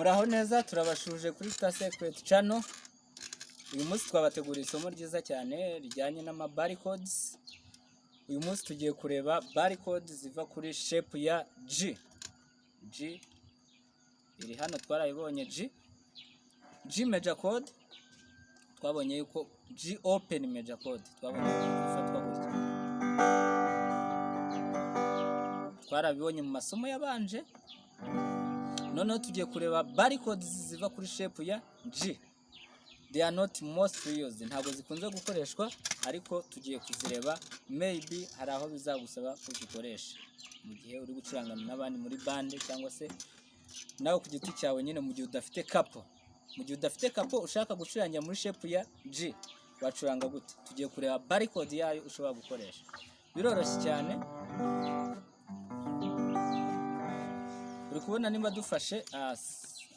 Muraho neza, turabashuje kuri Star Secret Channel. Uyu munsi twabateguriye isomo ryiza cyane rijyanye n'ama barre chords. Uyu munsi tugiye kureba barre chords ziva kuri shape ya G. G iri hano, twarayibonye G. G major chord, twabonye yuko G open major chord twabonye yuko ifatwa gutya. Twarabibonye mu masomo yabanje. Noneho tugiye kureba barre chords ziva kuri shape ya G. They are not mostly used, ntabwo zikunze gukoreshwa, ariko tugiye kuzireba. Maybe hari aho bizagusaba kuzikoresha mu gihe uri gucurangana n'abandi muri band, cyangwa se nawe ku giti cyawe nyine, mu gihe udafite capo. Mu gihe udafite capo, ushaka gucurangira muri shape ya G, wacuranga gute? Tugiye kureba barre chord yayo ushobora gukoresha. Biroroshye cyane. Uri kubona niba dufashe,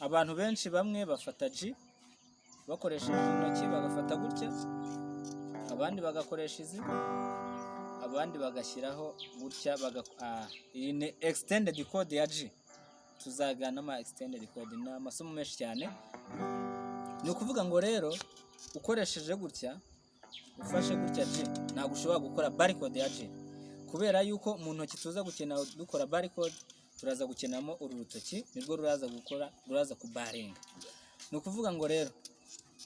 abantu benshi bamwe bafata G bakoresheje intoki, bagafata gutya, abandi bagakoresha izi, abandi bagashyiraho gutya. Iyi ni extended chord ya G. Tuzagana ama extended chord, ni amasomo menshi cyane. Ni ukuvuga ngo rero ukoresheje gutya, ufashe gutya G, ntabwo ushobora gukora barre chord ya G, kubera yuko mu ntoki tuza gukina dukora barre chord, turaza gukenamo uru rutoki, nirwo ruraza gukora, ruraza kubaringa. Ni ukuvuga ngo rero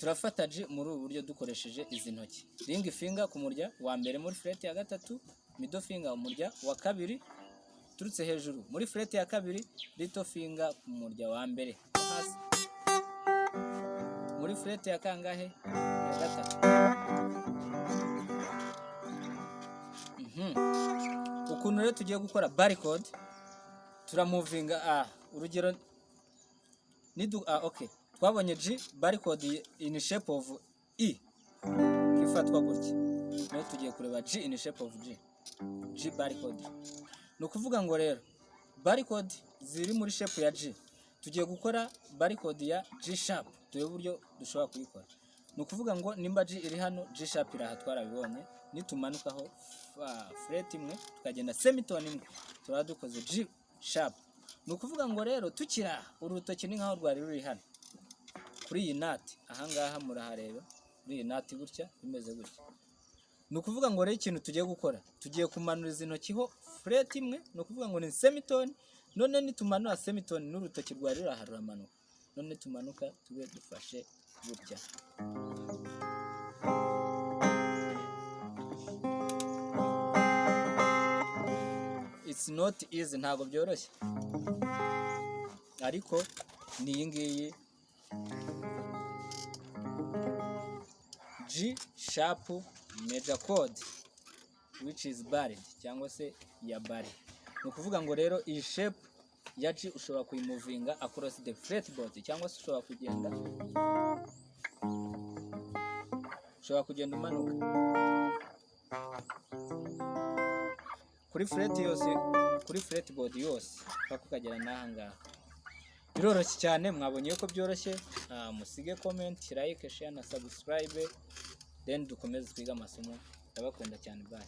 turafata G muri ubu buryo dukoresheje izi ntoki: ring finger ku murya wa mbere muri fret ya gatatu, middle finger umurya wa kabiri turutse hejuru muri fret ya kabiri, little finger ku murya wa mbere hasi muri fret ya kangahe? Ya gatatu. Ukuntu rero tugiye gukora barre chord, turamuvinga. Urugero nidu, okay, twabonye G barre chord in shape of E kifatwa gutya. Naho tugiye kureba G in shape of G, G barre chord. Ni ukuvuga ngo rero barre chord ziri muri shape ya G, tugiye gukora barre chord ya G sharp, turebe uburyo dushobora kuyikora. Ni ukuvuga ngo nimba G iri hano, G sharp iri aha, twarabibonye. Nitumanukaho fret imwe, tukagenda semitone imwe, turaba dukoze G sharp. Ni ukuvuga ngo rero tukiri aha, uru rutoki ni nkaho rwari ruri hano kuri iyi nut. Ahangaha murahareba, kuri iyi nut gutya, bimeze gutya. Ni ukuvuga ngo rero ikintu tugiye gukora, tugiye kumanura izi ntoki ho fret imwe, ni ukuvuga ngo ni semitone. None nitumanura semitone, n'urutoki rwari ruri aha ruramanuka. None tumanuka tube dufashe gutya. It's not easy, ntabwo byoroshye, ariko ni iyi ngiyi G sharp major chord which is barred, cyangwa se ya barre. Ni ukuvuga ngo rero iyi shape ya G ushobora kuyimuvinga across the fretboard, cyangwa se ushobora kugenda umanuka kuri fret yose, kuri fretboard yose, paka ukagera n'aha ngaha. Biroroshye cyane, mwabonye ko byoroshye. Musige comment, like, share na subscribe, then dukomeze twige amasomo. Ndabakunda cyane, bye.